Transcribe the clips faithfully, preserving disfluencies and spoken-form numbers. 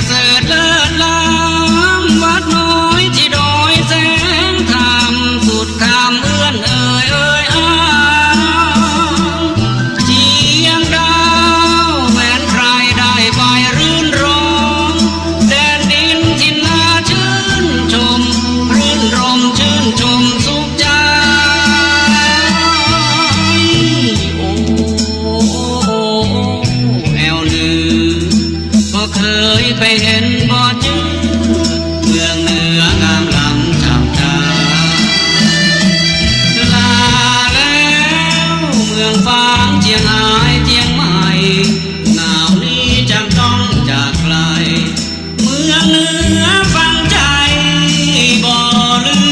เสริฐเลิศล้ำวัดน้อยตี้ดอยแสงธรรม สุดคำเอื้อนเอ่ยเอ่ยอ้าง เจียงดาวแหวนไพรได้ใบรื่นรม แดนดินถิ่นนาชื่นชม รื่นรมชื่นชมสุขใจ โอ้ แอวลือ ก็เคยไปเห็นบ่จื้อ เมืองเหนืองามล้ำจับตา ลาแล้วเมืองฝางเจียงฮายเจียงใหม่ หนาวนี้จำต้องจากไกล เมืองเหนือฝังใจบ่ลืม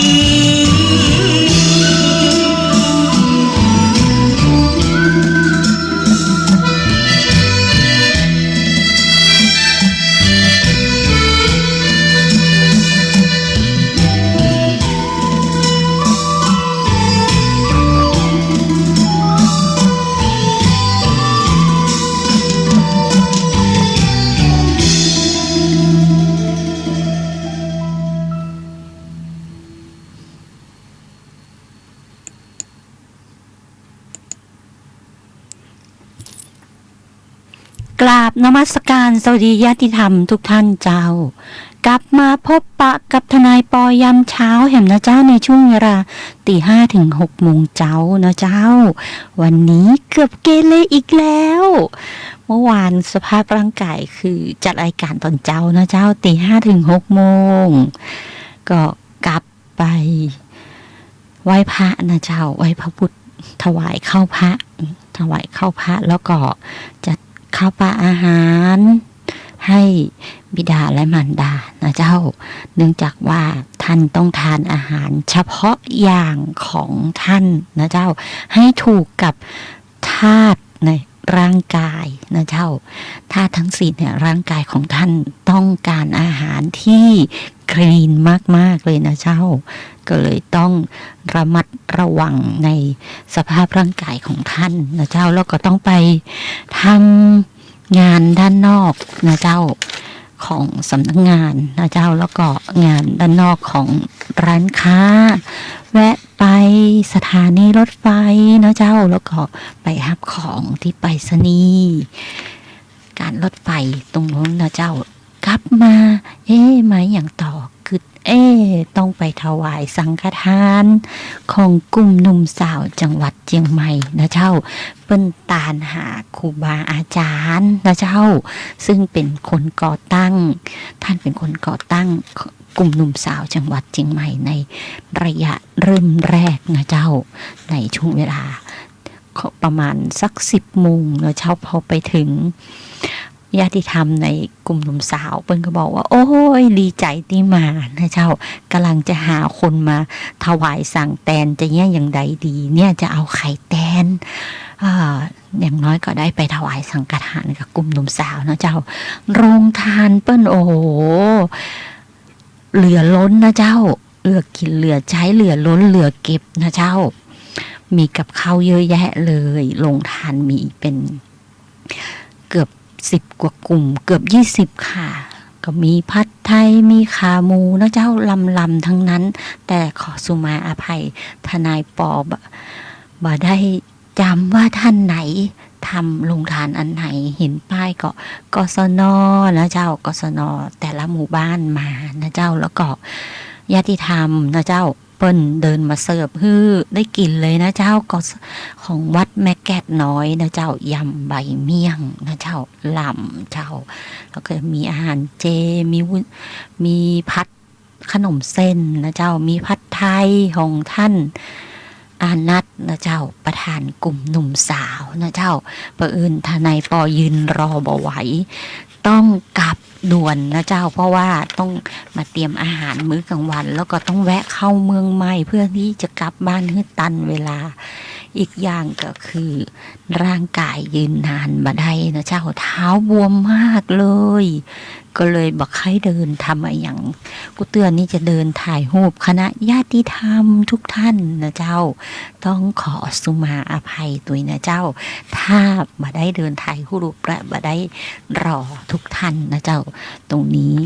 กราบนมัสการสวัสดีญาติธรรมทุกท่านเจ้า กลับมาพบปะกับทนายปอยามเช้าแหมนะเจ้า ในช่วงเวลาตีห้าถึงหกโมงเจ๊านะเจ้า วันนี้เกือบเกเรอีกแล้ว เมื่อวานสภาพร่างกายคือจัดรายการตอนเจ๊านะเจ้า ตีห้าถึงหกโมง ก็กลับ ไปไหว้พระนะเจ้า ไหว้พระพุทธ ถวายข้าวพระ ถวายข้าวพระ แล้วก็จัดข้าวปลาอาหารให้บิดาและมารดานะเจ้า เนื่องจากว่าท่านต้องทานอาหารเฉพาะอย่างของท่านนะเจ้า ให้ถูกกับ ธาตุในร่างกายนะเจ้า ธาตุทั้งสี่ในร่างกายของท่านต้องการอาหารที่คลีนมากๆ เลยนะเจ้า ก็เลยต้องระมัดระวังในสภาพร่างกายของท่านนะเจ้า แล้วก็ต้องไปทำงานด้านนอกนะเจ้า ของสำนักงานนะเจ้า แล้วก็งานด้านนอกของร้านค้า แวะไปสถานีรถไฟนะเจ้า แล้วก็ไปฮับของตี้ไปรษณีย์ การรถไฟตรงนู้นนะเจ้า กลับมา เอ๊ะ มาหยังต่อ กึ๊ด เอ๊ะ ต้องไปถวายสังฆทานของกลุ่มหนุ่มสาวจังหวัดเจียงใหม่นะเจ้า เปิ้นตานหาครูบาอาจารย์นะเจ้า ซึ่งเป็นคนก่อตั้ง ท่านเป็นคนก่อตั้งกลุ่มหนุ่มสาวจังหวัดเจียงใหม่ในระยะเริ่มแรกนะเจ้า ในช่วงเวลาประมาณสักสิบโมงนะเจ้า พอไปถึง ญาติธรรมในกลุ่มหนุ่มสาวเปิ้นก็บอกว่า โอ้ย ดีใจ๋ตี้มานะเจ้า ก่ำลังจะหาคนมาถวายสังฆแตน จะเยียะอย่างใดดี เนี่ยจะเอาใผแตน อ่า อย่างน้อยก็ได้ไปถวายสังฆทานกับกลุ่มหนุ่มสาวนะเจ้า โรงทานเปิ้น โอ้โห เหลือล้นนะเจ้า เหลือกิ๋นเหลือใจ๊ เหลือล้นเหลือเก็บนะเจ้า มีกับข้าวเยอะแยะเลย โรงทานมีเป๋น เกือบสิบกว่ากลุ่ม เกือบยี่สิบค่ะ ก็มีผัดไทย มีขาหมูนะเจ้า ลำๆ ทั้งนั้น แต่ขอสุมาอภัย ทนายปอบ่ บ่ได้จ๋ำว่าท่านไหนทำโรงทานอันไหน เห็นป้ายก็ กศน นะเจ้า กศน แต่ละหมู่บ้านมานะเจ้า แล้วก็ญาติธรรมนะเจ้า เปิ้นเดินมาเสิร์ฟหื้อได้กิ๋นเลยนะเจ้า ก็ของวัดแม่แกดน้อยนะเจ้า ยำใบเมี่ยงนะเจ้า ลำเจ้า แล้วก็มีอาหารเจ มีวุ้น มีผัดขนมเส้นนะเจ้า มีผัดไทยของท่านอานัทนะเจ้า ประธานกลุ่มหนุ่มสาวนะเจ้า เผอิญทนายปอยืนรอบ่ไหว ต้องกลับด่วนนะเจ้า เพราะว่าต้องมาเตรียมอาหารมื้อกลางวัน แล้วก็ต้องแวะเข้าเมืองใหม่เพื่อที่จะกลับบ้านหื้อตันเวลา อีกอย่างก็คือร่างกายยืนนานบ่ได้นะเจ้า เท้าบวมมากเลย ก็เลยบ่ใค่เดินทำอะหยัง กูเตื้อนี่จะเดินถ่ายรูปคณะญาติธรรมทุกท่านนะเจ้า ต้องขอสุมาอภัยตวยนะเจ้า ถ้าบ่ได้เดินถ่ายรูปและบ่ได้รอทุกท่านนะเจ้า ตรงนี้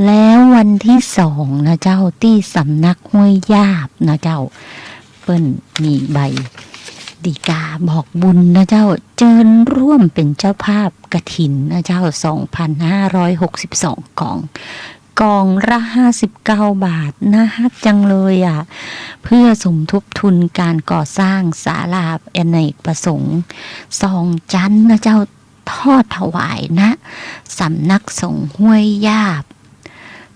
แล้ววันที่สองนะเจ้า ตี้สำนักห้วยหยาบนะเจ้า เปิ้นมีใบดีกาบอกบุญนะเจ้า เจิญร่วมเป๋นเจ้าภาพกฐินนะเจ้า สองพันห้าร้อยหกสิบสองกอง กองละห้าสิบเก้าบาท น่าฮักจังเลยอะ เพื่อสมทบทุนการก่อสร้างศาลาอเนกประสงค์ สองจั๊นนะเจ้า ทอดถวาย ณ สำนักสงฆ์ห้วยหยาบ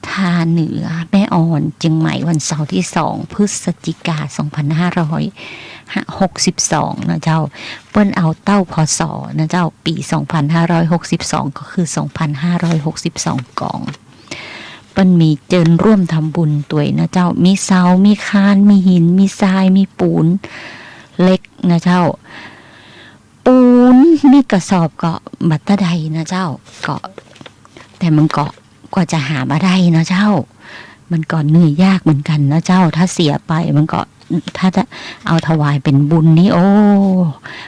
ท่าเหนือแม่อ่อน เจียงใหม่ วันเสาร์ที่สองพฤศจิกาสองพันห้าร้อยหกสิบสองนะเจ้า เปิ้นเอาเต้า พ.ศ. นะเจ้า ปี๋สองพันห้าร้อยหกสิบสอง ก็คือสองพันห้าร้อยหกสิบสองกอง เปิ้นมีเจิญร่วมทำบุญตวยนะเจ้า มีเสา มีคาน มีหิน มีทราย มีปูน เหล็กนะเจ้า ปูนนี่กระสอบก็บ่เต้าใดนะเจ้า ก็ แต่มันก็ กว่าจะหามาได้นะเจ้า มันก็เหนื่อยยากเหมือนกั๋นนะเจ้า ถ้าเสียไปมันก็ ถ้าจะเอาถวายเป๋นบุญนี่ โอ้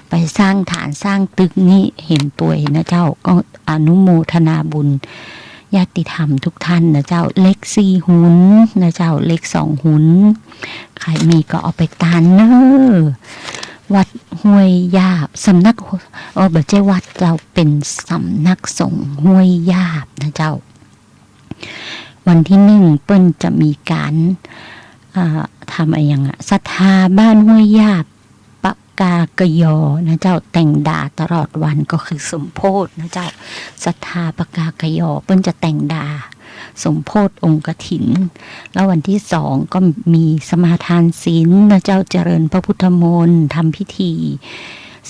ไปสร้างฐานสร้างตึกนี่เห็นตวยนะเจ้า ก็อนุโมทนาบุญญาติธรรมทุกท่านนะเจ้า เหล็กสี่หุนนะเจ้า เหล็กสองหุน ใผมีก็เอาไปตานเน่อ วัดห้วยหยาบ สำนัก เออ บ่ใจ้วัดเจ้า เป๋นสำนักสงฆ์ห้วยหยาบนะเจ้า วันที่หนึ่งเปิ้นจะมีก๋าน อ่า ทำอะหยังอะ ศรัทธาบ้านห้วยหยาบ ปกากยอ นะเจ้า แต่งดาตลอดวัน ก็คือสมโภชนะเจ้า ศรัทธาปกากยอ เปิ้นจะแต่งดา สมโภชองค์กฐิน แล้ววันที่สองก็มีสมาทานศีลนะเจ้า เจริญพระพุทธมนต์ ทำพิธี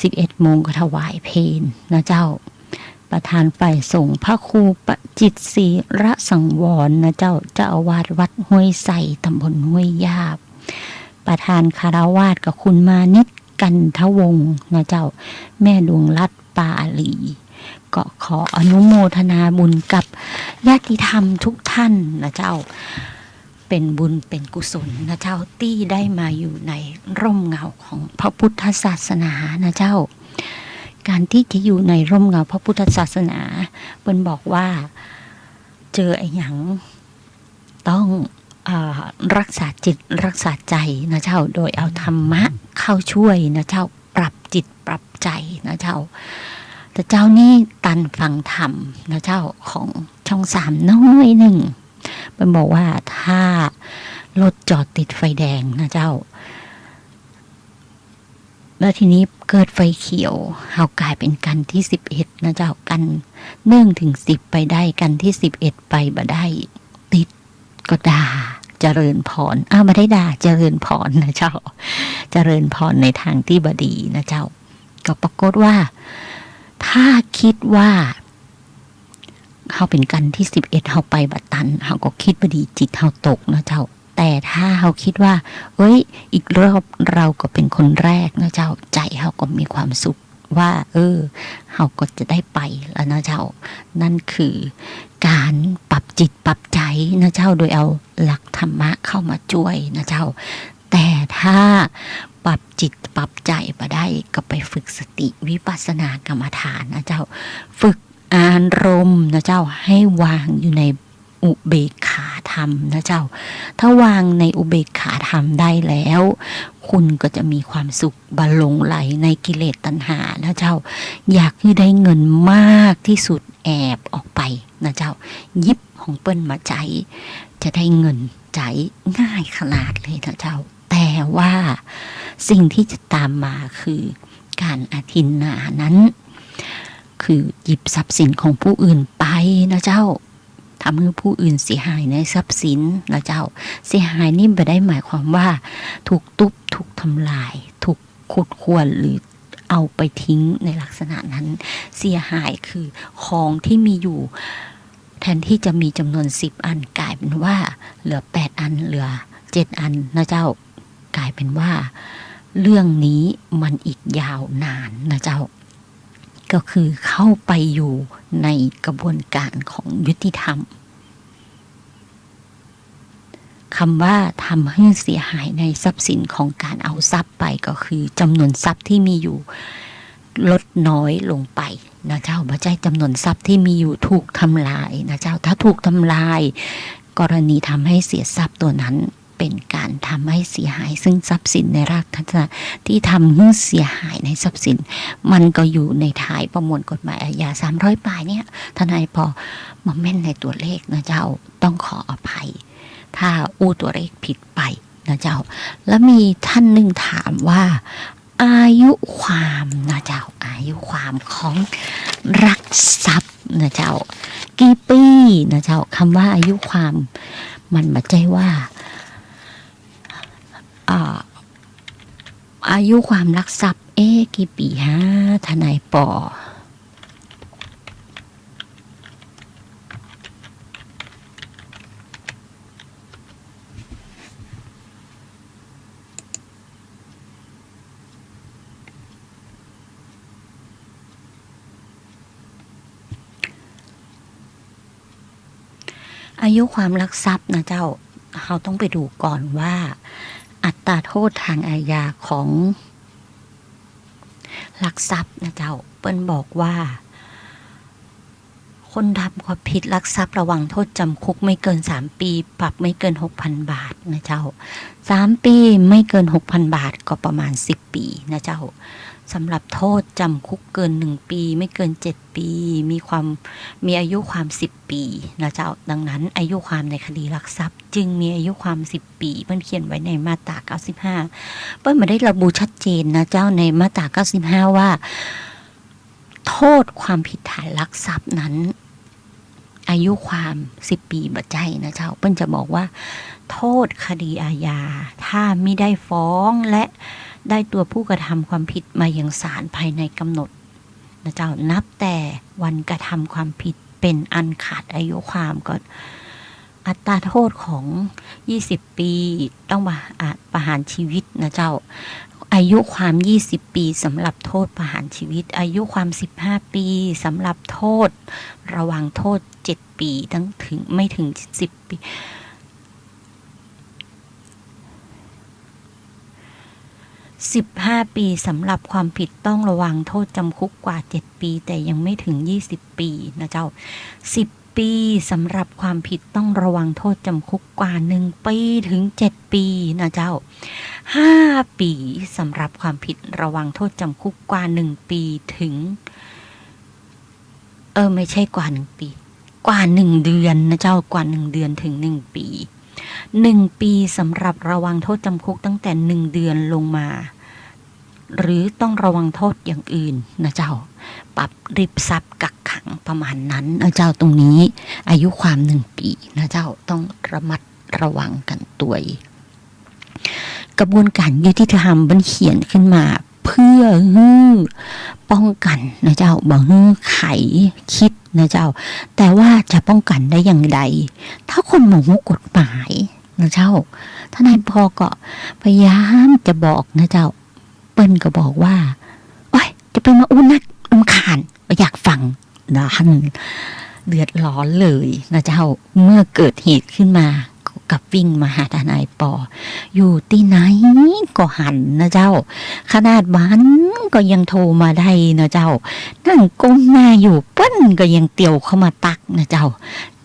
สิบเอ็ดโมงก็ถวายเพลนะเจ้า ประธานฝ่ายสงฆ์พระครูประจิตรศรีระสังวรนะเจ้า เจ้าอาวาสวัดห้วยไซ ตำบลห้วยหยาบ ประธานฆราวาสก็คุณมานิต กันทวงศ์นะเจ้า แม่ดวงรัตน์ ปาลี ก็ขออนุโมทนาบุญกับญาติธรรมทุกท่านนะเจ้า เป๋นบุญเป๋นกุศลนะเจ้า ตี้ได้มาอยู่ในร่มเงาของพระพุทธศาสนานะเจ้า ก๋านตี้จะอยู่ในร่มเงาพระพุทธศาสนา เปิ้นบอกว่า เจออะหยัง ต้อง อ่า รักษาจิตรักษาใจ๋นะเจ้า โดยเอาธรรมะเข้าช่วยนะเจ้า ปรับจิตปรับใจ๋นะเจ้า แต่เจ้านี่ตันฟังธรรมนะเจ้า ของช่องสามน้อยนึ่ง เปิ้นบอกว่าถ้ารถจอดติดไฟแดงนะเจ้า แล้วทีนี้เกิดไฟเขียว เฮาก๋ายเป๋นกั๋นตี้สิบเอ็ดนะเจ้า กั๋นหนึ่งถึงสิบไปได้ กั๋นตี้สิบเอ็ดไปบ่ได้ ติดก็ด่า เจริญพร อ้าว บ่ได้ด่า เจริญพรนะเจ้า เจริญพรในทางตี้บ่ดีนะเจ้า ก็ปรากฏว่า ถ้าคิดว่า เฮาเป๋นกั๋นตี้สิบเอ็ด เฮาไปบ่ตัน เฮาก็คิดบ่ดี จิตเฮาตกนะเจ้า แต่ถ้าเฮาคิดว่า เอ้ย อีกรอบเราก็เป๋นคนแรกนะเจ้า ใจ๋เฮาก็มีความสุขว่า เออ เฮาก็จะได้ไปแล้วนะเจ้า นั่นคือก๋านปรับจิตปรับใจ๋นะเจ้า โดยเอาหลักธรรมะเข้ามาจ้วยนะเจ้า แต่ถ้าปรับจิตปรับใจ๋บ่ได้ ก็ไปฝึกสติวิปัสสนากรรมฐานนะเจ้า ฝึกอารมณ์นะเจ้า ให้วางอยู่ในอุเบกขาธรรมนะเจ้า ถ้าวางในอุเบกขาธรรมได้แล้ว คุณก็จะมีความสุข บ่หลงใหลในกิเลสตัณหานะเจ้า อยากหื้อได้เงินมากตี้สุด แอบออกไปนะเจ้า หยิบของเปิ้นมาใจ๊ จะได้เงินใจ๊ง่ายขนาดเลยนะเจ้า แต่ว่าสิ่งที่จะตามมาคือก๋านอทินนานั้น คือหยิบทรัพย์สินของผู้อื่นไปนะเจ้า ทำหื้อผู้อื่นเสียหายในทรัพย์สินนะเจ้า เสียหายนี่บ่ได้หมายความว่าถูกตุ๊บ ถูกทำลาย ถูกขุดข่วน หรือเอาไปทิ้งในลักษณะนั้น เสียหายคือของที่มีอยู่ แทนที่จะมีจ๋ำนวนสิบอัน ก๋ายเป๋นว่าเหลือแปดอัน เหลือเจ็ดอันนะเจ้า ก๋ายเป๋นว่า เรื่องนี้มันอีกยาวนานนะเจ้า ก็คือเข้าไปอยู่ในกระบวนการของยุติธรรม คำว่าทำหื้อเสียหายในทรัพย์สินของการเอาทรัพย์ไป ก็คือจำนวนทรัพย์ที่มีอยู่ลดน้อยลงไปนะเจ้า บ่ใจ้จำนวนทรัพย์ที่มีอยู่ถูกทำลายนะเจ้า ถ้าถูกทำลาย กรณีทำให้เสียทรัพย์ตัวนั้น เป๋นก๋านทำให้เสียหายซึ่งทรัพย์สินในลักษณะที่ทำหื้อเสียหายในทรัพย์สิน มันก็อยู่ในท้ายประมวลกฎหมายอาญาสามร้อยปลายเนี่ย ทนายปอบ่แม่นในตั๋วเลขนะเจ้า ต้องขออภัย ถ้าอู้ตั๋วเลขผิดไปนะเจ้า แล้วมีท่านหนึ่งถามว่า อายุความนะเจ้า อายุความของลักทรัพย์นะเจ้า กี่ปี๋นะเจ้า คำว่าอายุความ มันบ่ใจ้ว่า อ่า อายุความลักทรัพย์ เอ๊ะ กี่ปี๋ฮะ ทนายปอ อายุความลักทรัพย์นะเจ้า เฮาต้องไปดูก่อนว่า อัตราโทษทางอาญาของลักทรัพย์นะเจ้า เปิ้นบอกว่า คนทำความผิดลักทรัพย์ระวังโทษจำคุกไม่เกินสามปี๋ ปรับไม่เกินหกพันบาทนะเจ้า สามปี๋ไม่เกินหกพันบาท ก็ประมาณสิบปี๋นะเจ้า สำหรับโทษจำคุกเกินหนึ่งปี๋ ไม่เกินเจ็ดปี๋ มีความ มีอายุความสิบปี๋นะเจ้า ดังนั้นอายุความในคดีลักทรัพย์จึงมีอายุความสิบปี๋ เปิ้นเขียนไว้ในมาตราเก้าสิบห้า เปิ้นบ่ได้ระบุชัดเจนนะเจ้า ในมาตราเก้าสิบห้า ว่า โทษความผิดฐานลักทรัพย์นั้น อายุความสิบปี๋บ่ใจ้นะเจ้า เปิ้นจะบอกว่า โทษคดีอาญา ถ้ามิได้ฟ้องและได้ตัวผู้กระทำความผิดมายังศาลภายในกำหนดนะเจ้า นับแต่วันกระทำความผิดเป๋นอันขาดอายุความ ก็ อัตราโทษของยี่สิบปี๋ ต้องประหาร อ่ะ ประหารชีวิตนะเจ้า อายุความยี่สิบปี๋ สำหรับโทษประหารชีวิต อายุความสิบห้าปี๋ สำหรับโทษระวังโทษเจ็ดปี๋ ตั้งถึง ไม่ถึงสิบปี๋ สิบห้าปี๋ สำหรับความผิดต้องระวังโทษจำคุกกว่าเจ็ดปี๋ แต่ยังไม่ถึงยี่สิบปี๋นะเจ้า สิบปี๋ สำหรับความผิดต้องระวังโทษจำคุกกว่าหนึ่งปี๋ถึงเจ็ดปี๋นะเจ้า ห้าปี๋ สำหรับความผิดระวังโทษจำคุกกว่าหนึ่งปี๋ถึง เออ ไม่ใช่กว่าหนึ่งปี๋ กว่าหนึ่งเดือนนะเจ้า กว่าหนึ่งเดือนถึงหนึ่งปี๋ หนึ่งปี๋ สำหรับระวังโทษจำคุกตั้งแต่หนึ่งเดือนลงมา หรือต้องระวังโทษอย่างอื่นนะเจ้า ปรับริบทรัพย์ กักขัง ประมาณนั้นนะเจ้า ตรงนี้อายุความหนึ่งปี๋นะเจ้า ต้องระมัดระวังกั๋นตวย กระบวนการยุติธรรมเปิ้นเขียนขึ้นมาเพื่อหื้อป้องกั๋นนะเจ้า บ่หื้อใผคิดนะเจ้า แต่ว่าจะป้องกั๋นได้อย่างใด ถ้าคนบ่ฮู้กฎหมายนะเจ้า ทนายปอก็พยายามจะบอกนะเจ้า เปิ้นก็บอกว่า โอ๊ย จะไปมาอู้นัก รำคาญ บ่อยากฟัง นะ หั้นเดือดร้อนเลยนะเจ้า เมื่อเกิดเหตุขึ้นมา ก็กลับวิ่งมาหาทนายปอ อยู่ตี้ไหนก็หันนะเจ้า ขนาดบ่หันก็ยังโทรมาได้นะเจ้า นั่งก้มหน้าอยู่ เปิ้นก็ยังเตียวเข้ามาตั๊กนะเจ้า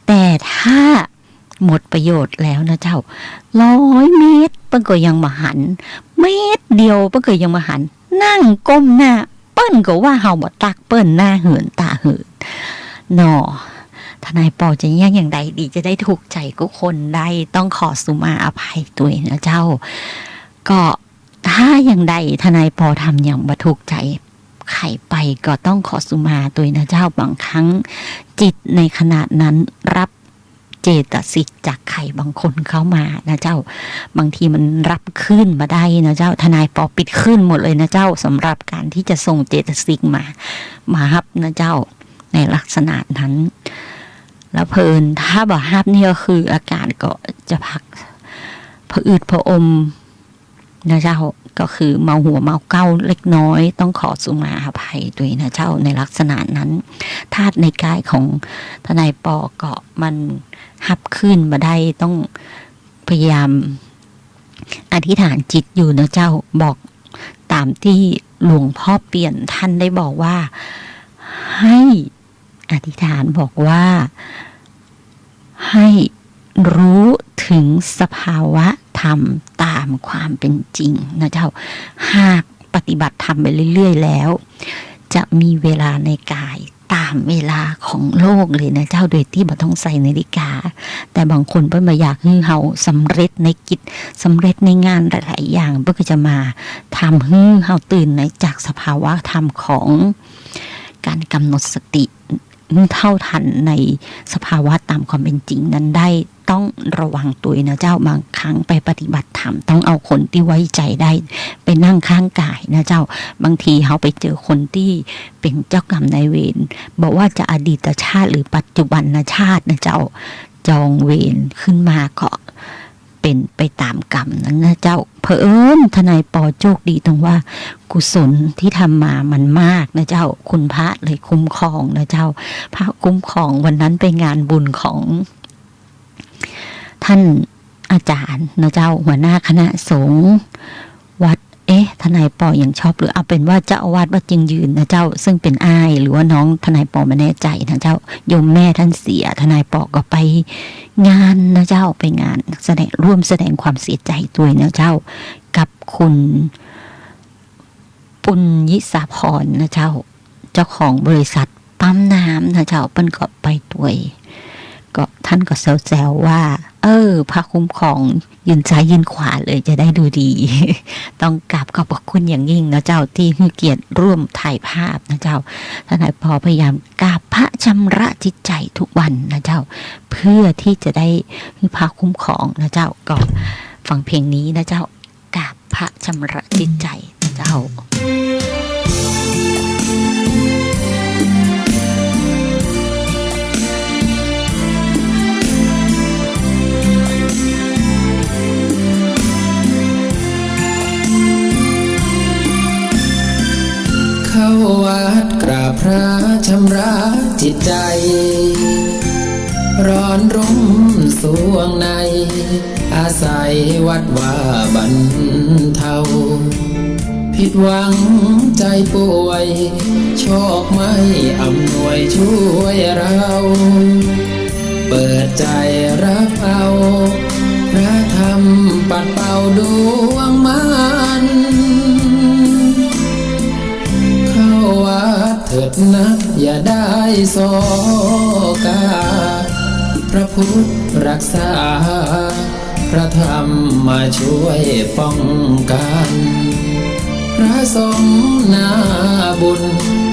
แต่ถ้า หมดประโยชน์แล้วนะเจ้า ร้อยเมตร เปิ้นก็ยังบ่หัน เมตรเดียว เปิ้นก็ยังบ่หัน นั่งก้มหน้า เปิ้นก็ว่าเฮาบ่ตั๊กเปิ้น หน้าเหินต๋าเหิน เนาะ ทนายปอจะเยียะอย่างใดดี จะได้ถูกใจ๋กู้คนได้ ต้องขอสุมาอภัยตวยนะเจ้า ก็ถ้าอย่างใดทนายปอทำอย่างบ่ถูกใจ๋ใผไป ก็ต้องขอสุมาตวยนะเจ้า บางครั้งจิตในขณะนั้นรับ เจตสิกจากใผบางคนเข้ามานะเจ้า บางทีมันรับคลื่นบ่ได้นะเจ้า ทนายปอปิดคลื่นหมดเลยนะเจ้า สำหรับการที่จะส่งเจตสิกมา มาฮับนะเจ้า ในลักษณะนั้น แล้วเผอิญถ้าบ่ฮับนี่ก็คืออาการก็จะผะ ผะอืดผะอม นะเจ้า ก็คือเมาหัวเมาเก๊าเล็กน้อย ต้องขอสุมาอภัยตวยนะเจ้า ในลักษณะนั้น ธาตุในกายของทนายปอก็มันฮับคลื่นบ่ได้ ต้องพยายามอธิษฐานจิตอยู่นะเจ้า บอกตามที่หลวงพ่อเปี่ยนท่านได้บอกว่า ให้อธิษฐานบอกว่า ให้รู้ถึงสภาวะธรรมตามความเป็นจริงนะเจ้า หากปฏิบัติธรรมไปเรื่อยๆ แล้ว จะมีเวลาในกายตามเวลาของโลกเลยนะเจ้า โดยตี้บ่ต้องใส่นาฬิกา แต่บางคนเปิ้นบ่อยากหื้อเฮาสำเร็จในกิจ สำเร็จในงานหลายๆ อย่าง เปิ้นก็จะมาทำหื้อเฮาตื่นในจากสภาวะธรรมของการกำหนดสติ เท่าทันในสภาวะตามความเป็นจริงนั้นได้ ต้องระวังตวยนะเจ้า บางครั้งไปปฏิบัติธรรม ต้องเอาคนตี้ไว้ใจได้ไปนั่งข้างกายนะเจ้า บางทีเฮาไปเจอคนตี้เป๋นเจ้ากรรมนายเวร บ่ว่าจะอดีตชาติหรือปัจจุบันชาตินะเจ้า จองเวรขึ้นมาก็ เป๋นไปตามกรรมนั้นนะเจ้า เผอิญทนายปอโชคดีตรงว่า กุศลที่ทำมามันมากนะเจ้า คุณพระเลยคุ้มครองนะเจ้า พระคุ้มครอง วันนั้นไปงานบุญของท่านอาจารย์นะเจ้า หัวหน้าคณะสงฆ์วัด เอ๊ะ ทนายปอยังชอบหรือ เอาเป๋นว่าเจ้าอาวาสวัดเจียงยืนนะเจ้า ซึ่งเป๋นอ้ายหรือว่าน้องทนายปอไม่แน่ใจนะเจ้า โยมแม่ท่านเสีย ทนายปอก็ไปงานนะเจ้า ไปงานแสดง ร่วมแสดงความเสียใจตวยนะเจ้า กับคุณปุญญิสาพรนะเจ้า เจ้าของบริษัทปั๊มน้ำนะเจ้า เปิ้นก็ไปตวย ก็ท่านก็แซวๆ ว่า เออ พระคุ้มครอง ยืนซ้ายยืนขวาเลยจะได้ดูดี ต้องกราบขอบพระคุณอย่างยิ่งนะเจ้า ตี้หื้อเกียรติร่วมถ่ายภาพนะเจ้า ทนายปอพยายามกราบพระชำระจิตใจทุกวันนะเจ้า เพื่อที่จะได้หื้อพระคุ้มครองนะเจ้า ก็ฟังเพลงนี้นะเจ้า กราบพระชำระจิตใจนะเจ้า เข้าวัดกราบพระชำระจิตใจ ร้อนรุ่มสวงใน อาศัยวัดว่าบรรเทา ผิดหวังใจป่วย โชคไม่อำนวยช่วยเรา เปิดใจรับเอา พระธรรมปัดเป่าดวงมัน เข้าวัดเถิดนะ อย่าได้ซอกา พระพุทธรักษา พระธรรมมาช่วยป้องกัน พระสงฆ์หน้าบุญ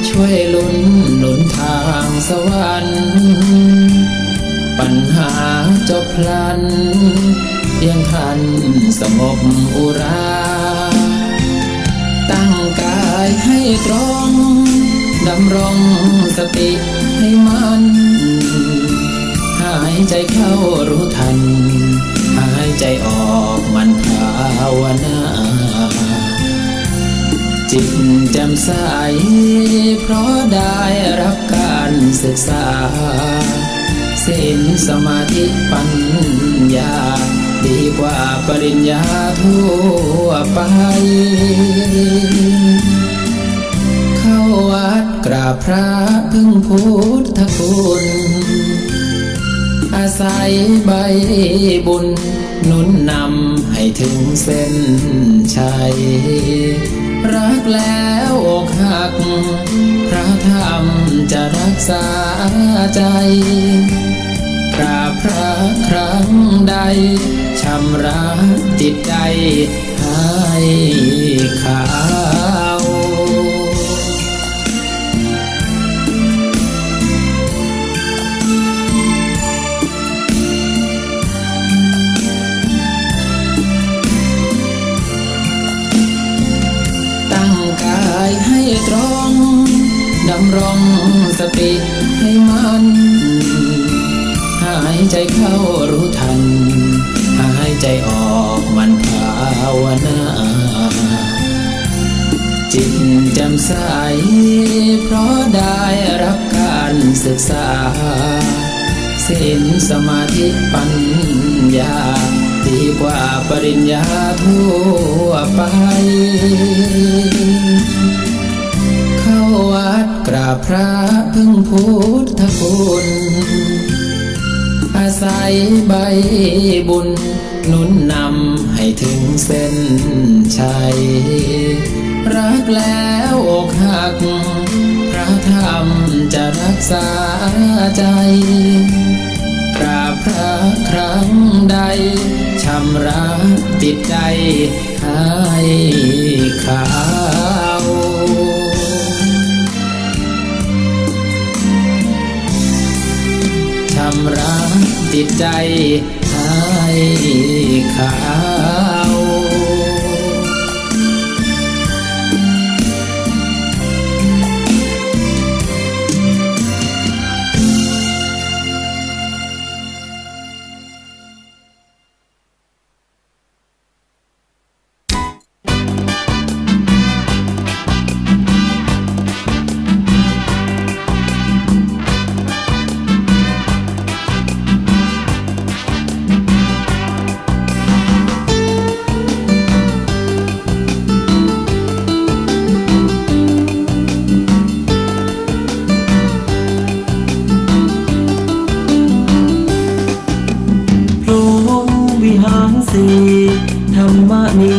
ช่วยหนุน หนุนทางสวรรค์ ปัญหาจบพลัน เพียงท่านสงบอุรา ตั้งกายให้ตรง ดำรงสติให้มั่น หายใจเข้ารู้ทัน หายใจออกหมั่นภาวนา จิตแจ่มใส เพราะได้รับการศึกษา ศีลสมาธิปัญญา ดีกว่าปริญญาทั่วไป เข้าวัดกราบพระพึ่งพุทธคุณ อาศัยใบบุญ หนุนนำให้ถึงเส้นชัย รักแล้วอกหัก พระธรรมจะรักษาใจ กราบพระครั้งใด ชำระจิตใจให้ขาว ตั้งกายให้ตรง ดำรงสติให้มั่น หายใจเข้ารู้ทัน หายใจออกหมั่นภาวนา จิตแจ่มใส เพราะได้รับการศึกษา ศีลสมาธิปัญญา ดีกว่าปริญญาทั่วไป เข้าวัดกราบพระพึ่งพุทธคุณ อาศัยใบบุญ หนุนนำให้ถึงเส้นชัย รักแล้วอกหัก พระธรรมจะรักษาใจ กราบพระครั้งใด ชำระจิตใจให้ขาว ชำระจิตใจ ให้ขาว พรหมวิหารสี่ ธรรมะนี้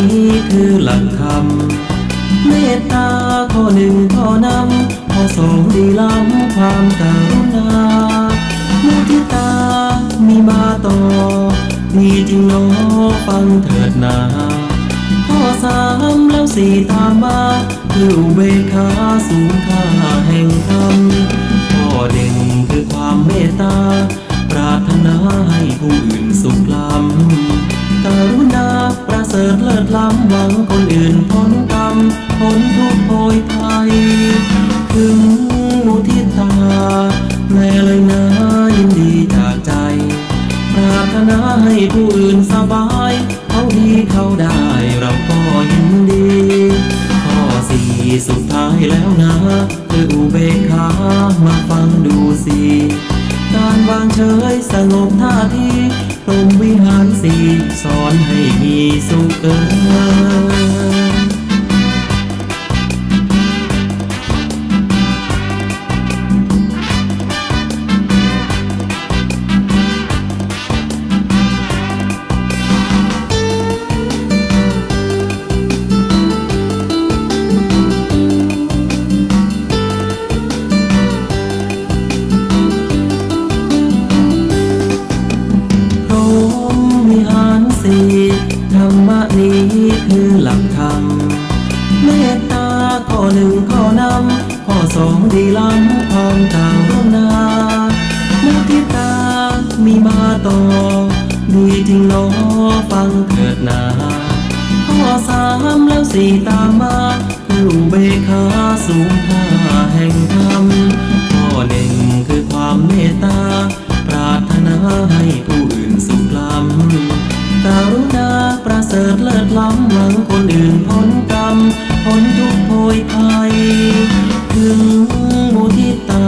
คือหลักธรรม เมตตาข้อหนึ่งข้อนำ ข้อสองดีล้ำความกรุณา มุทิตามีมาต่อ ดีจริงหนอฟังเถิดนา ข้อสามแล้วสี่ตามมา คืออุเบกขาสูงค่าแห่งธรรม ข้อหนึ่งคือความเมตตา ปรารถนาให้ผู้อื่นสุขล้ำ กรุณาประเสริฐเลิศล้ำ หวังคนอื่นพ้นกรรม พ้นทุกข์โพยภัย ถึงมุทิตา แปลเลยนะ ยินดีจากใจ ปรารถนาให้ผู้อื่นสบาย เขาดีเขาได้เราก็ยินดี ข้อสี่สุดท้ายแล้วนะ คืออุเบกขา มาฟังดูสิ การวางเฉยสงบท่าที พรหมวิหารสี่สอนให้มีสุขเอ่ย พรหมวิหารสี่ ธรรมะนี้คือหลักธรรม เมตตาข้อหนึ่งข้อนำ ข้อสองดีล้ำความกรุณา มุทิตามีมาต่อ ดีจริงหนอฟังเถิดนา ข้อสามแล้วสี่ตามมา คืออุเบกขาสูงค่าแห่งธรรม ข้อหนึ่งคือความเมตตา ปรารถนาให้ผู้อื่นสุขล้ำ กรุณาประเสริฐเลิศล้ำ หวังคนอื่นพ้นกรรม พ้นทุกข์โพยภัย ถึงมุทิตา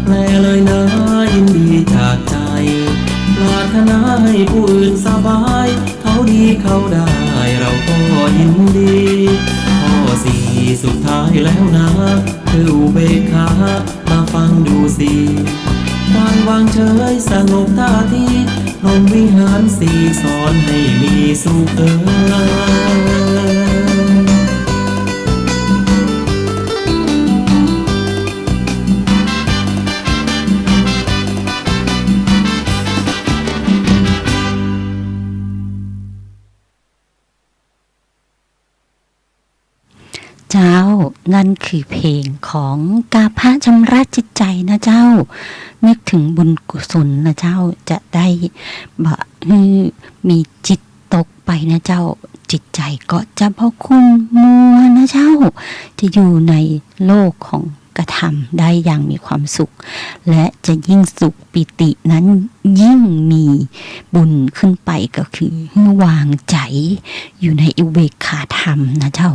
แปลเลยนะ ยินดีจากใจ ปรารถนาให้ผู้อื่นสบาย เขาดีเขาได้เราก็ยินดี ข้อสี่สุดท้ายแล้วนะ คืออุเบกขา มาฟังดูสิ การวางเฉยสงบท่าที พรหมวิหารสี่สอนให้มีสุขเอ่ย เจ้า นั่นคือเพลงของกาพระชำระจิตใจนะเจ้า นึกถึงบุญกุศลนะเจ้า จะได้บ่หื้อมีจิตตกไปนะเจ้า จิตใจก็จะบ่ขุ่นมัวนะเจ้า จะอยู่ในโลกของกระทำได้อย่างมีความสุข และจะยิ่งสุข ปีตินั้นยิ่งมีบุญขึ้นไป ก็คือหื้อวางใจ๋อยู่ในอุเบกขาธรรมนะเจ้า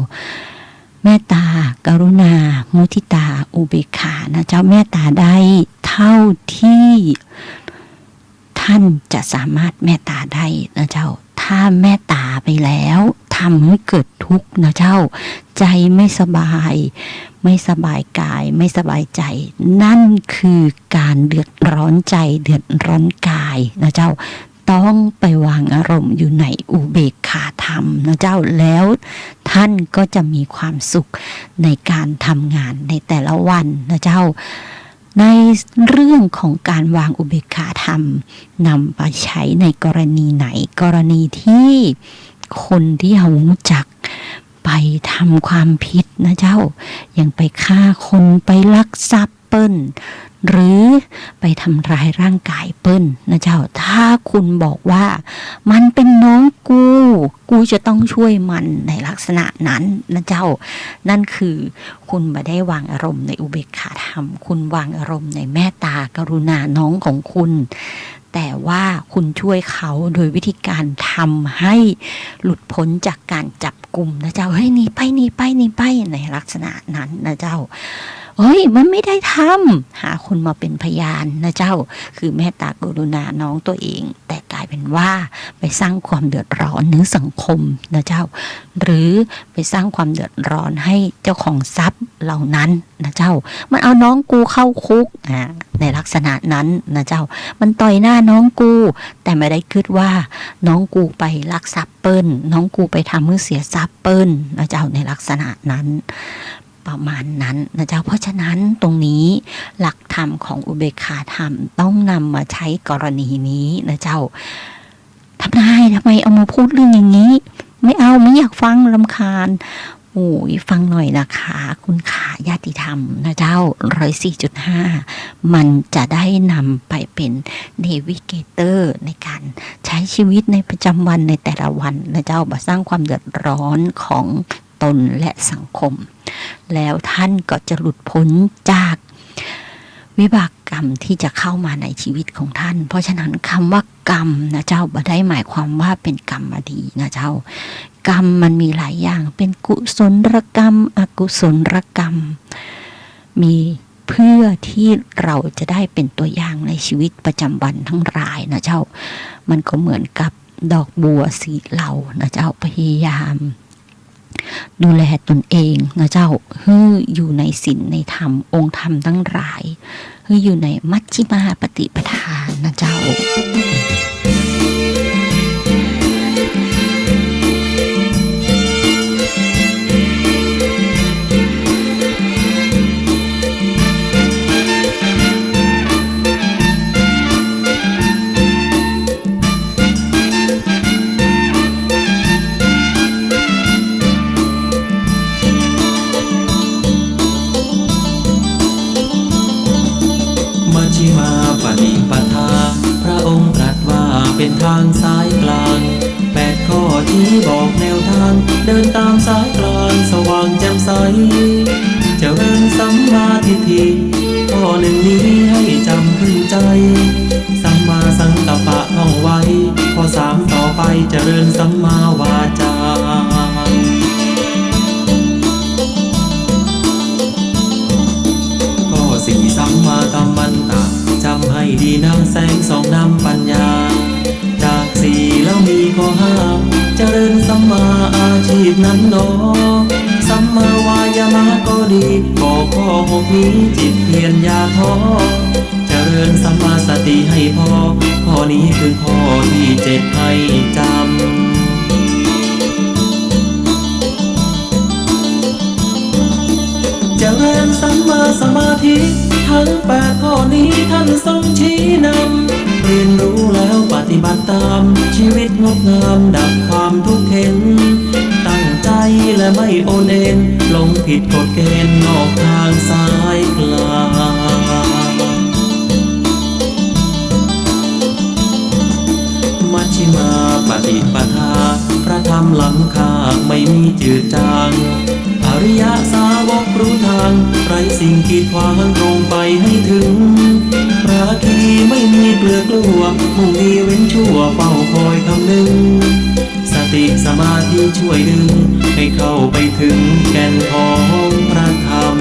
เมตตา กรุณา มุทิตา อุเบกขานะเจ้า เมตตาได้เท่าที่ท่านจะสามารถเมตตาได้นะเจ้า ถ้าเมตตาไปแล้วทำให้เกิดทุกข์นะเจ้า ใจไม่สบาย ไม่สบายกาย ไม่สบายใจ นั่นคือการเดือดร้อนใจ เดือดร้อนกายนะเจ้า ต้องไปวางอารมณ์อยู่ในอุเบกขาธรรมนะเจ้า แล้วท่านก็จะมีความสุขในการทำงานในแต่ละวันนะเจ้า ในเรื่องของการวางอุเบกขาธรรม นำไปใช้ในกรณีไหน กรณีที่คนที่เฮาฮู้จักไปทำความผิดนะเจ้า อย่างไปฆ่าคน ไปลักทรัพย์เปิ้น หรือไปทำร้ายร่างกายเปิ้นนะเจ้า ถ้าคุณบอกว่า มันเป็นน้องกู กูจะต้องช่วยมัน ในลักษณะนั้นนะเจ้า นั่นคือคุณบ่ได้วางอารมณ์ในอุเบกขาธรรม คุณวางอารมณ์ในเมตตากรุณาน้องของคุณ แต่ว่าคุณช่วยเขาโดยวิธีการทำให้หลุดพ้นจากการจับกุมนะเจ้า เฮ้ย หนีไป หนีไป หนีไป ในลักษณะนั้นนะเจ้า เฮ้ย มันไม่ได้ทำ หาคนมาเป็นพยานนะเจ้า คือเมตตากรุณาน้องตัวเอง แต่กลายเป็นว่าไปสร้างความเดือดร้อนในสังคมนะเจ้า หรือไปสร้างความเดือดร้อนให้เจ้าของทรัพย์เหล่านั้นนะเจ้า มันเอาน้องกูเข้าคุก อ่า ในลักษณะนั้นนะเจ้า มันต่อยหน้าน้องกู แต่ไม่ได้กึ๊ดว่าน้องกูไปลักทรัพย์เปิ้น น้องกูไปทำหื้อเสียทรัพย์เปิ้นนะเจ้า ในลักษณะนั้น ประมาณนั้นนะเจ้า เพราะฉะนั้นตรงนี้หลักธรรมของอุเบกขาธรรมต้องนำมาใช้กรณีนี้นะเจ้า ทนาย ทำไมเอามาพูดเรื่องอย่างนี้ ไม่เอา ไม่อยากฟัง รำคาญ โอ้ย ฟังหน่อยนะคะ คุณขา ญาติธรรมนะเจ้า ร้อยสี่จุดห้า มันจะได้นำไปเป็นเนวิเกเตอร์ในการใช้ชีวิตในประจำวันในแต่ละวันนะเจ้า บ่สร้างความเดือดร้อนของตนและสังคม แล้วท่านก็จะหลุดพ้นจากวิบากกรรมที่จะเข้ามาในชีวิตของท่าน เพราะฉะนั้นคำว่ากรรมนะเจ้า บ่ได้หมายความว่าเป็นกรรมดีนะเจ้า กรรมมันมีหลายอย่าง เป็นกุศลกรรม อกุศลกรรม มีเพื่อที่เราจะได้เป็นตัวอย่างในชีวิตประจำวันทั้งหลายนะเจ้า มันก็เหมือนกับดอกบัวสีเหลานะเจ้า พยายามดูแลตนเองนะเจ้า หื้ออยู่ในศีลในธรรม องค์ธรรมทั้งหลาย หื้ออยู่ในมัชฌิมาปฏิปทานะเจ้า มัชฌิมาปฏิปทา พระองค์ตรัสว่าเป็นทางสายกลาง แปดข้อชี้บอกแนวทาง เดินตามสายกลางสว่างแจ่มใส เจริญสัมมาทิฏฐิ ข้อหนึ่งนี้ให้จำขึ้นใจ สัมมาสังกัปปะท่องไว้ ข้อสามต่อไปเจริญสัมมาวาจา ข้อสี่สัมมากัมมันตะ จำให้ดีนะ แสงส่องนำปัญญา จากสี่แล้วมีข้อห้า เจริญสัมมาอาชีพนั้นหนอ สัมมาวายามะก็ดี บอกข้อหกนี้จิตเพียรอย่าท้อ เจริญสัมมาสติให้พอ ข้อนี้คือข้อที่เจ็ดให้จำ เจริญสัมมาสมาธิ ทั้งแปดข้อนี้ท่านทรงชี้นำ เรียนรู้แล้วปฏิบัติตาม ชีวิตงดงามดับความทุกข์เข็ญ ตั้งใจและไม่โอนเอน หลงผิดกฎเกณฑ์นอกทางสายกลาง มัชฌิมาปฏิปทา พระธรรมล้ำค่าไม่มีจืดจาง อริยสาวกรู้ทาง ไร้สิ่งกีดขวางตรงไปให้ถึง ภาคีไม่มีเกลือกลัว มุ่งดีเว้นชั่วเฝ้าคอยคำนึง สติสมาธิช่วยดึง ให้เข้าไปถึงแก นของพระธรรม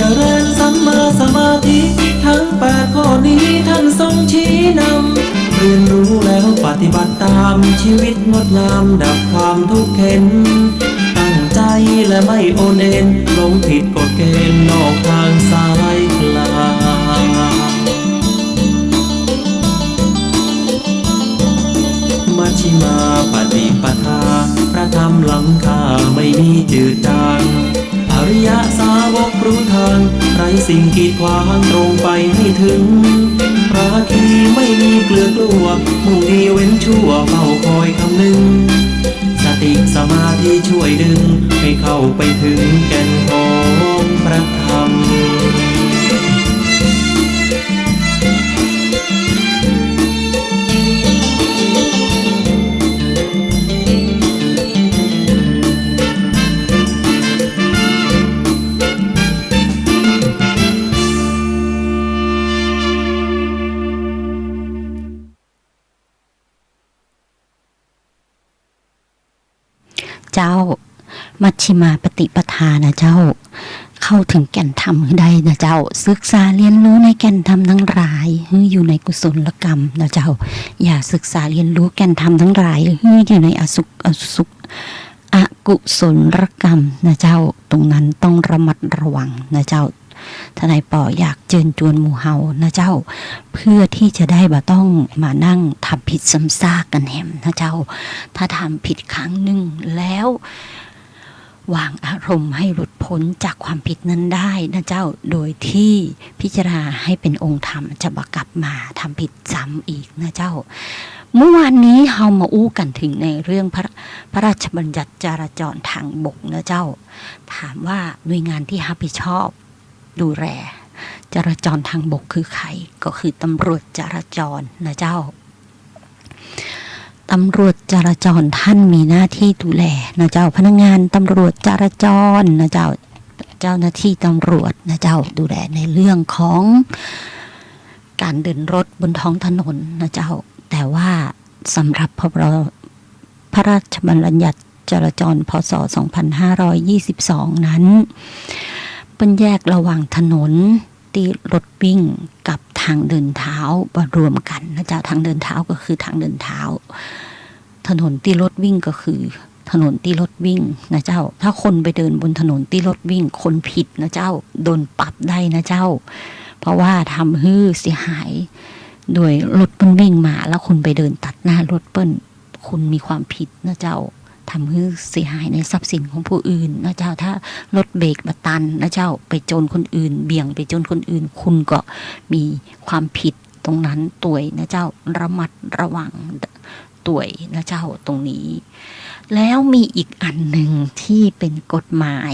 เจริญสัมมาสมาธิ ทั้งแปดข้อนี้ท่านทรงชี้นำ เรียนรู้แล้วปฏิบัติตาม ชีวิตงดงามดับความทุกข์เข็ญ ตั้งใจและไม่โอนเอ็น หลงผิดกฎเกณฑ์นอกทางสายกลาง มัชฌิมาปฏิปทา พระธรรมล้ำค่าไม่มีจืดจาง อริยสาวกรู้ทาง ไร้สิ่งกีดขวางตรงไปให้ถึง ภาคีไม่มีเกลือกลัว มุ่งดีเว้นชั่วเฝ้าคอยคำนึง สติสมาธิช่วยดึง ให้เข้าไปถึงแก่นของพระธรรม เจ้า มัชฌิมาปฏิปทานะเจ้า เข้าถึงแก่นธรรมหื้อได้นะเจ้า ศึกษาเรียนรู้ในแก่นธรรมทั้งหลาย หื้ออยู่ในกุศลกรรมนะเจ้า อย่าศึกษาเรียนรู้แก่นธรรมทั้งหลาย หื้ออยู่ในอสุ อสุ อกุศลกรรมนะเจ้า ตรงนั้นต้องระมัดระวังนะเจ้า ทนายปออยากเจิญจวนหมู่เฮานะเจ้า เพื่อที่จะได้บ่ต้องมานั่งทำผิดซ้ำซากกั๋นแหมนะเจ้า ถ้าทำผิดครั้งหนึ่งแล้ว วางอารมณ์ให้หลุดพ้นจากความผิดนั้นได้นะเจ้า โดยที่พิจารณาให้เป็นองค์ธรรม จะบ่กลับมาทำผิดซ้ำอีกนะเจ้า เมื่อวานนี้เฮามาอู้กั๋นถึงในเรื่องพระ พระราชบัญญัติจราจรทางบกนะเจ้า ถามว่าหน่วยงานที่รับผิดชอบ ดูแลจราจรทางบกคือใคร ก็คือตำรวจจราจรนะเจ้า ตำรวจจราจรท่านมีหน้าที่ดูแลนะเจ้า พนักงานตำรวจจราจรนะเจ้า เจ้าหน้าที่ตำรวจนะเจ้า ดูแลในเรื่องของการเดินรถบนท้องถนนนะเจ้า แต่ว่าสำหรับพระบร พระราชบัญญัติจราจร พ.ศ. สองพันห้าร้อยยี่สิบสอง นั้น เปิ้นแยกระหว่างถนนตี้รถวิ่งกับทางเดินเท้าบ่รวมกั๋นนะเจ้า ทางเดินเท้าก็คือทางเดินเท้า ถนนตี้รถวิ่งก็คือถนนตี้รถวิ่งนะเจ้า ถ้าคนไปเดินบนถนนตี้รถวิ่ง คนผิดนะเจ้า โดนปรับได้นะเจ้า เพราะว่าทำหื้อเสียหาย โดยรถเปิ้นวิ่งมา แล้วคุณไปเดินตัดหน้ารถเปิ้น คุณมีความผิดนะเจ้า ทำหื้อเสียหายในทรัพย์สินของผู้อื่นนะเจ้า ถ้ารถเบรกบ่ตันนะเจ้า ไปจนคนอื่น เบี่ยงไปจนคนอื่น คุณก็มีความผิดตรงนั้นตวยนะเจ้า ระมัดระวังตวยนะเจ้า ตรงนี้ แล้วมีอีกอันหนึ่งที่เป็นกฎหมาย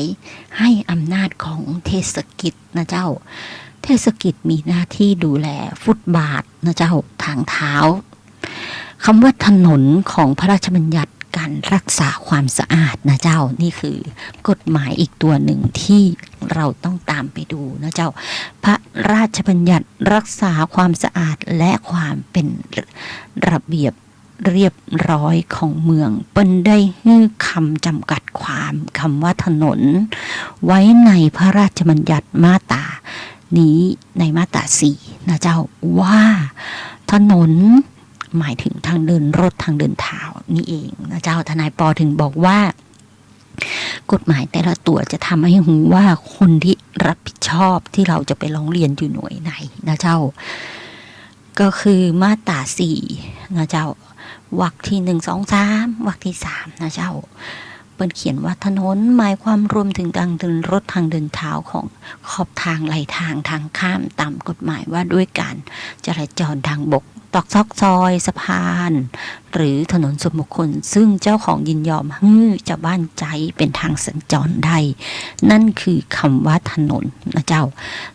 ให้อำนาจของเทศกิจนะเจ้า เทศกิจมีหน้าที่ดูแลฟุตบาทนะเจ้า ทางเท้า คำว่าถนนของพระราชบัญญัติการรักษาความสะอาดนะเจ้า นี่คือกฎหมายอีกตัวหนึ่งที่เราต้องตามไปดูนะเจ้า พระราชบัญญัติรักษาความสะอาดและความเป็นระเบียบเรียบร้อยของเมือง เปิ้นได้หื้อคำจำกัดความคำว่าถนน ไว้ในพระราชบัญญัติมาตรานี้ ในมาตราสี่นะเจ้า ว่าถนน หมายถึงทางเดินรถทางเดินเท้านี่เองนะเจ้า ทนายปอถึงบอกว่า กฎหมายแต่ละตั๋วจะทำให้ฮู้ว่าคนที่รับผิดชอบที่เราจะไปร้องเรียนอยู่หน่วยไหนนะเจ้า ก็คือมาตราสี่นะเจ้า วรรคที่หนึ่ง สอง สาม วรรคที่สามนะเจ้า เปิ้นเขียนว่าถนนหมายความรวมถึงทางเดินรถทางเดินเท้าของขอบทางไหลทางทางข้ามตามกฎหมายว่าด้วยการจราจรทางบก ตรอกซอกซอย สะพาน หรือถนนส่วนบุคคล ซึ่งเจ้าของยินยอมหื้อจาวบ้านใจ๊เป๋นตางสัญจรได้ นั่นคือกำว่าถนนนะเจ้า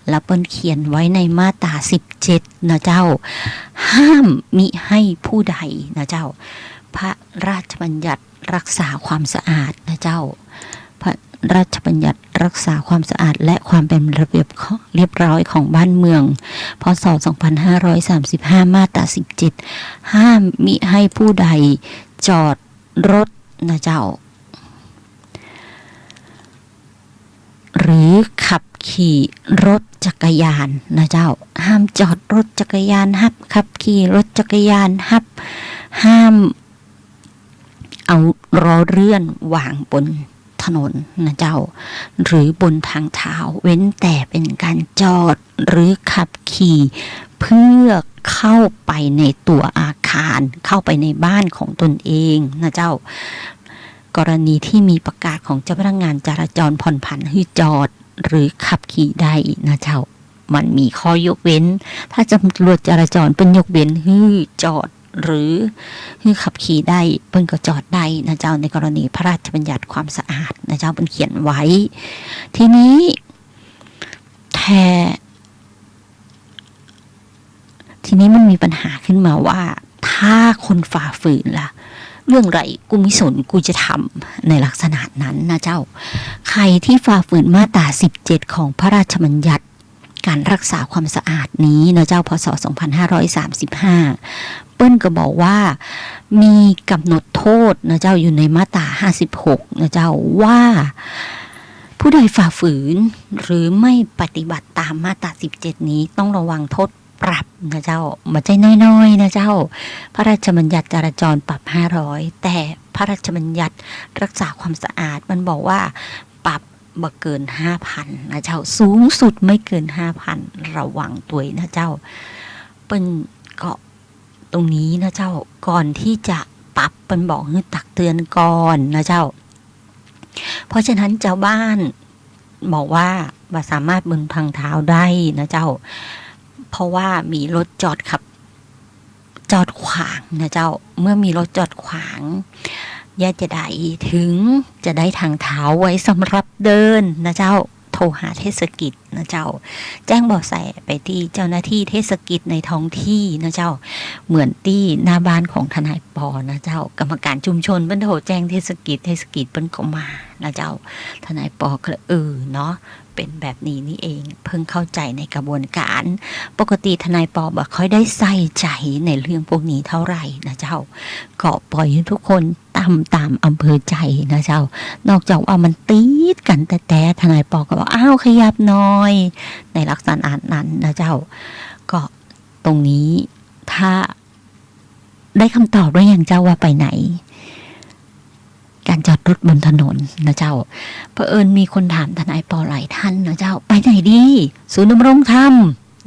แล้วเปิ้นเขียนไว้ในมาตราสิบเจ็ดนะเจ้า ห้ามมิให้ผู้ใดนะเจ้า พระราชบัญญัติรักษาความสะอาดนะเจ้า พระราชบัญญัติรักษาความสะอาดและความเป็นระเบียบเรียบร้อยของบ้านเมือง พ.ศ. สองพันห้าร้อยสามสิบห้า มาตราสิบเจ็ด ห้ามมิให้ผู้ใดจอดรถนะเจ้า หรือขับขี่รถจักรยานนะเจ้า ห้ามจอดรถจักรยาน ห้ามขับขี่รถจักรยาน ห้าม ห้ามเอาล้อเลื่อนวางบนถนนนะเจ้า หรือบนทางเท้า เว้นแต่เป็นการจอดหรือขับขี่เพื่อเข้าไปในตัวอาคาร เข้าไปในบ้านของตนเองนะเจ้า กรณีที่มีประกาศของเจ้าพนักงานจราจรผ่อนผันหื้อจอดหรือขับขี่ได้นะเจ้า มันมีข้อยกเว้น ถ้าตำรวจจราจรเปิ้นยกเว้นหื้อจอดหรือหื้อขับขี่ได้ เปิ้นก็จอดได้นะเจ้า ในกรณีพระราชบัญญัติความสะอาดนะเจ้า เปิ้นเขียนไว้ ทีนี้แท้ ทีนี้มันมีปัญหาขึ้นมาว่า ถ้าคนฝ่าฝืนล่ะ เรื่องไรกูไม่สน กูจะทำ ในลักษณะนั้นนะเจ้า ใครที่ฝ่าฝืนมาตราสิบเจ็ดของพระราชบัญญัติการรักษาความสะอาดนี้นะเจ้า พ.ศ. สองพันห้าร้อยสามสิบห้า เปิ้นก็บอกว่ามีกำหนดโทษนะเจ้า อยู่ในมาตราห้าสิบหกนะเจ้า ว่าผู้ใดฝ่าฝืนหรือไม่ปฏิบัติตามมาตราสิบเจ็ดนี้ ต้องระวังโทษ ปรับนะเจ้า บ่ใจ้น้อยๆ นะเจ้า พระราชบัญญัติจราจรปรับห้าร้อย แต่พระราชบัญญัติรักษาความสะอาดมันบอกว่าปรับบ่เกินห้าพันนะเจ้า สูงสุดไม่เกินห้าพัน ระวังตวยนะเจ้า เปิ้นก็ตรงนี้นะเจ้า ก่อนที่จะปรับเปิ้นบอกหื้อตักเตือนก่อนนะเจ้า เพราะฉะนั้นจาวบ้านบอกว่าบ่สามารถบนทางเท้าได้นะเจ้า เพราะว่ามีรถจอดขับ จอดขวางนะเจ้า เมื่อมีรถจอดขวาง เยียะจะใดถึงจะได้ทางเท้าไว้สำหรับเดินนะเจ้า โทรหาเทศกิจนะเจ้า แจ้งเบาะแสไปตี้เจ้าหน้าที่เทศกิจในท้องที่นะเจ้า เหมือนตี้หน้าบ้านของทนายปอนะเจ้า กรรมการชุมชนเปิ้นโทรแจ้งเทศกิจ เทศกิจเปิ้นก็มานะเจ้า ทนายปอก็เลย เออเนาะ เป๋นแบบนี้นี่เอง เพิ่งเข้าใจในกระบวนการ ปกติทนายปอบ่ค่อยได้ใส่ใจ๋ในเรื่องพวกนี้เท่าไหร่นะเจ้า ก็ปล่อยหื้อทุกคน ตำตามอำเภอใจ๋นะเจ้า นอกจากว่ามันติดกั๋นแต๊ๆ ทนายปอก็บอก อ้าว ขยับหน่อย ในลักษณะนั้นนะเจ้า ก็ตรงนี้ถ้าได้กำตอบแล้วยังเจ้าว่าไปไหน ก๋านจอดรถบนถนนนะเจ้า เผอิญมีคนถามทนายปอหลายท่านนะเจ้า ไปไหนดี ศูนย์ดำรงธรรม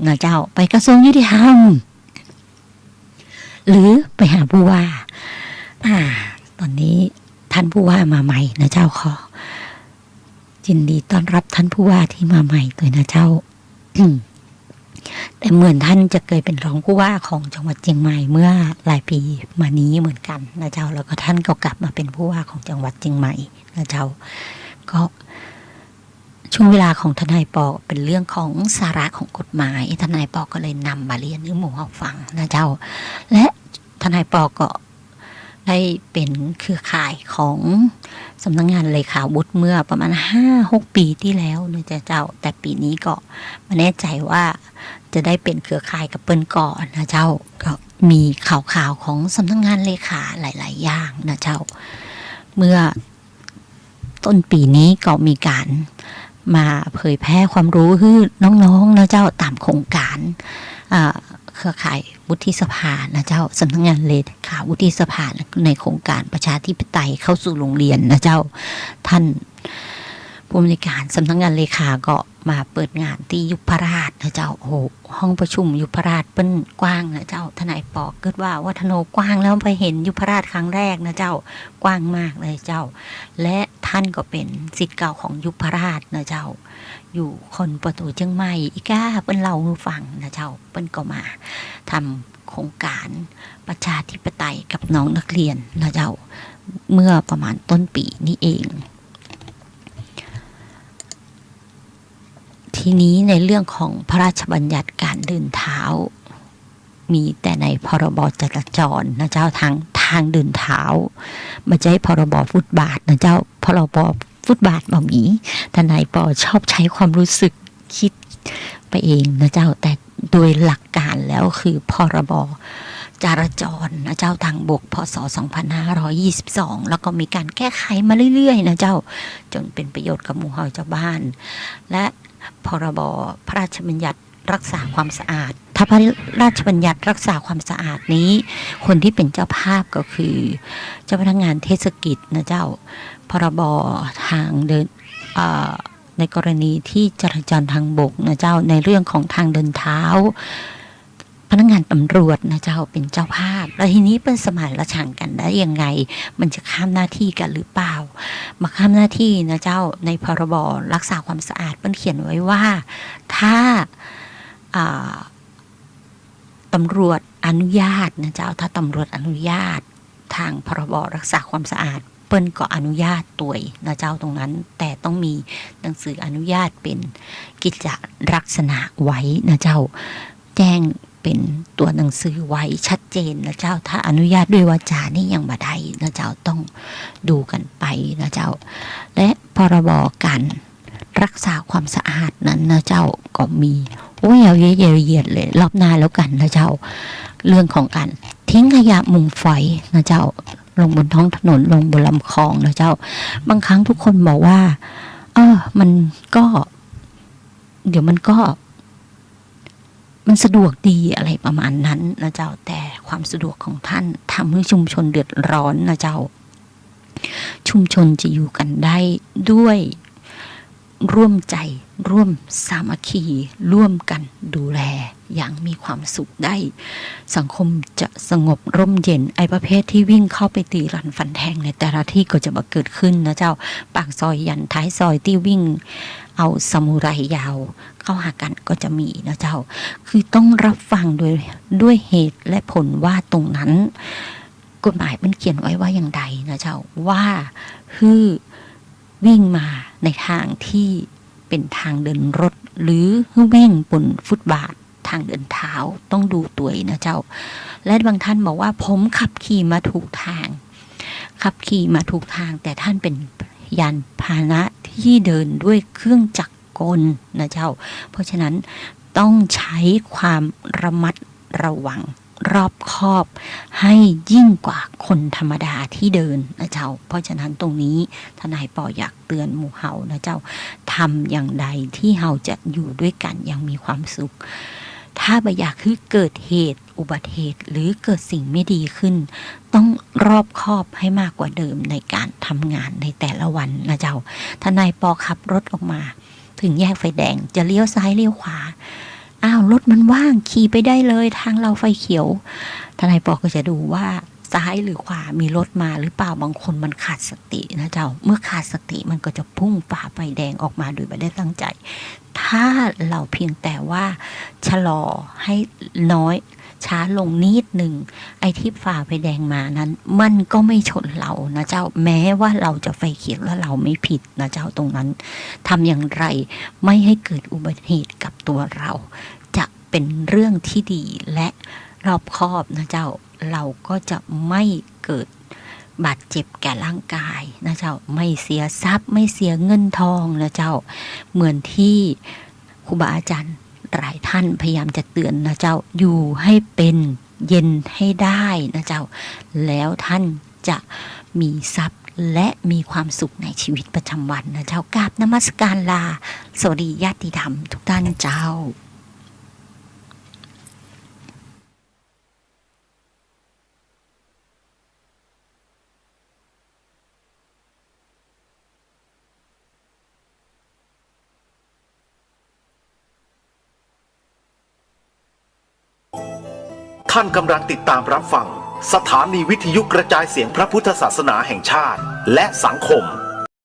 นะเจ้า ไปกระทรวงยุติธรรม หรือไปหาผู้ว่า อ่า ต๋อนนี้ท่านผู้ว่ามาใหม่นะเจ้า ขอยินดีต้อนรับท่านผู้ว่าตี้มาใหม่ตวยนะเจ้า แต่เหมือนท่านจะเกยเป๋นรองผู้ว่าของจังหวัดเจียงใหม่เมื่อหลายปี๋มานี้เหมือนกั๋นนะเจ้า แล้วก็ท่านก็กลับมาเป๋นผู้ว่าของจังหวัดเจียงใหม่นะเจ้า ก็ ช่วงเวลาของทนายปอเป๋นเรื่องของสาระของกฎหมาย ทนายปอก็เลยนำมาเรียนหื้อหมู่เฮาฟังนะเจ้า และทนายปอก็ได้เป๋นเครือข่ายของสำนักงานเลขาวุฒิเมื่อประมาณห้าหกปี๋ตี้แล้วนะเจ้า แต่ปี๋นี้ก็บ่แน่ใจ๋ว่าจะได้เป๋นเครือข่ายกับเปิ้นก่อนะเจ้า ก็มีข่าวๆ ของสำนักงานเลขาหลายๆ อย่างนะเจ้า เมื่อ ต้นปี๋นี้ก็มีก๋านมาเผยแพร่ความรู้หื้อน้องๆ นะเจ้า ต๋ามโครงก๋าน อ่า เครือข่ายวุฒิสภานะเจ้า สำนักงานเลขาวุฒิสภา ในโครงก๋านประชาธิปไตยเข้าสู่โรงเรียนนะเจ้า ท่านผู้อำนวยการสำนักงานเลขาก็มาเปิดงานตี้ยุพราชนะเจ้า โอ้โห ห้องประชุมยุพราชเปิ้นกว้างนะเจ้า ทนายปอก็กึ๊ดว่า ว่าถ้าโนกว้างแล้วไปเห็นยุพราชครั้งแรกนะเจ้า กว้างมากเลยเจ้า และท่านก็เป๋นศิษย์เก่าของยุพราชนะเจ้า อยู่คนประตู๋เจียงใหม่ อี้ก้าเปิ้นเล่าหื้อฟังนะเจ้า เปิ้นก็มาทำ โครงก๋านประชาธิปไตยกับน้องนักเรียนนะเจ้า เมื่อประมาณต้นปี๋นี้เอง ทีนี้ในเรื่องของพระราชบัญญัติการเดินเท้า มีแต่ใน พ.ร.บ. จราจรนะเจ้า ทาง ทางเดินเท้า บ่ใจ้ พ.ร.บ. ฟุตบาทนะเจ้า พ.ร.บ. ฟุตบาทบ่มี ทนายปอชอบใจ๊ความรู้สึก คิดไปเองนะเจ้า แต่โดยหลักการแล้วคือ พ.ร.บ. จราจรนะเจ้า ทางบก พ.ศ. สองพันห้าร้อยยี่สิบสอง แล้วก็มีการแก้ไขมาเรื่อยๆ นะเจ้า จ๋นเป๋นประโยชน์กับหมู่เฮาจาวบ้าน และ พ.ร.บ. พระราชบัญญัติรักษาความสะอาด ถ้าพระราชบัญญัติรักษาความสะอาดนี้ คนตี้เป๋นเจ้าภาพก็คือ เจ้าพนักงานเทศกิจนะเจ้า พ.ร.บ. ทางเดิน เอ่อ ในกรณีตี้จราจรทางบกนะเจ้า ในเรื่องของทางเดินเท้า พนักงานตำรวจนะเจ้า เป๋นเจ้าภาพ แล้วทีนี้เปิ้นสมานฉันท์กั๋นได้ยังไง มันจะข้ามหน้าตี้กั๋นหรือเปล่า บ่ข้ามหน้าตี้นะเจ้า ใน พ.ร.บ. รักษาความสะอาด เปิ้นเขียนไว้ว่า ถ้า อ่า ตำรวจอนุญาตนะเจ้า ถ้าตำรวจอนุญาต ทาง พ.ร.บ. รักษาความสะอาด เปิ้นก็อนุญาตตวยนะเจ้า ตรงนั้น แต่ต้องมีหนังสืออนุญาตเป๋นกิจจลักษณะไว้นะเจ้า แจ้งเป๋นตั๋วหนังสือไว้ชัดเจนนะเจ้า ถ้าอนุญาตด้วยวาจานี่ยังบ่ได้นะเจ้า ต้องดูกั๋นไปนะเจ้า และ พ.ร.บ. การรักษาความสะอาดนั้นนะเจ้า ก็มี โอ้ย เอาเยอะๆ เหยียดเลย รอบหน้าแล้วกั๋นนะเจ้า เรื่องของการทิ้งขยะมูลฝอยนะเจ้า ลงบนท้องถนน ลงบนลำคลองนะเจ้า บางครั้งทุกคนบอกว่า เออ มันก็ เดี๋ยวมันก็ มันสะดวกดี อะไรประมาณนั้นนะเจ้า แต่ความสะดวกของท่านทำให้ชุมชนเดือดร้อนนะเจ้า ชุมชนจะอยู่กันได้ด้วยร่วมใจ ร่วมสามัคคี ร่วมกันดูแลอย่างมีความสุขได้ สังคมจะสงบร่มเย็น ไอ้ประเภทที่วิ่งเข้าไปตีรันฟันแทงในแต่ละที่ก็จะบ่เกิดขึ้นนะเจ้า ปากซอยยันท้ายซอยตี้วิ่งเอาซามูไรยาว เข้าหากั๋นก็จะมีนะเจ้า คือต้องรับฟังโดย ด้วยเหตุและผลว่าตรงนั้น กฎหมายมันเขียนไว้ว่าอย่างใดนะเจ้า ว่าหื้อวิ่งมาในทางที่เป๋นทางเดินรถ หรือหื้อวิ่งบนฟุตบาททางเดินเท้า ต้องดูตวยนะเจ้า และบางท่านบอกว่า ผมขับขี่มาถูกทาง ขับขี่มาถูกทาง แต่ท่านเป๋นยานพาหนะที่เดินด้วยเครื่องจักรกลนะเจ้า เพราะฉะนั้นต้องใช้ความระมัดระวังรอบคอบให้ยิ่งกว่าคนธรรมดาที่เดินนะเจ้า เพราะฉะนั้นตรงนี้ทนายปออยากเตือนหมู่เฮานะเจ้า ทำอย่างใดที่เฮาจะอยู่ด้วยกั๋นอย่างมีความสุข ถ้าบ่อยากหื้อเกิดเหตุอุบัติเหตุ หรือเกิดสิ่งไม่ดีขึ้น ต้องรอบคอบให้มากกว่าเดิมในการทำงานในแต่ละวันนะเจ้า ทนายปอขับรถออกมา ถึงแยกไฟแดง จะเลี้ยวซ้ายเลี้ยวขวา อ้าว รถมันว่าง ขี่ไปได้เลย ทางเราไฟเขียว ทนายปอก็จะดูว่าซ้ายหรือขวามีรถมาหรือเปล่า บางคนมันขาดสตินะเจ้า เมื่อขาดสติมันก็จะพุ่งฝ่าไฟแดงออกมาโดยบ่ได้ตั้งใจ ถ้าเราเพียงแต่ว่าชะลอให้น้อย ช้าลงนิดหนึ่ง ไอ้ที่ฝ่าไฟแดงมานั้น มันก็ไม่ชนเรานะเจ้า แม้ว่าเราจะไฟเขียวแล้วเราไม่ผิดนะเจ้า ตรงนั้น ทำอย่างไรไม่ให้เกิดอุบัติเหตุกับตัวเรา จะเป็นเรื่องที่ดีและรอบคอบนะเจ้า เราก็จะไม่เกิดบาดเจ็บแก่ร่างกายนะเจ้า ไม่เสียทรัพย์ ไม่เสียเงินทองนะเจ้า เหมือนที่ครูบาอาจารย์หลายท่านพยายามจะเตือนนะเจ้า อยู่ให้เป็น เย็นให้ได้นะเจ้า แล้วท่านจะมีทรัพย์และมีความสุขในชีวิตประจำวันนะเจ้า กราบนมัสการลา สวัสดีญาติธรรมทุกท่านเจ้า ท่านกำลังติดตามรับฟังสถานีวิทยุกระจายเสียงพระพุทธศาสนาแห่งชาติ และสังคม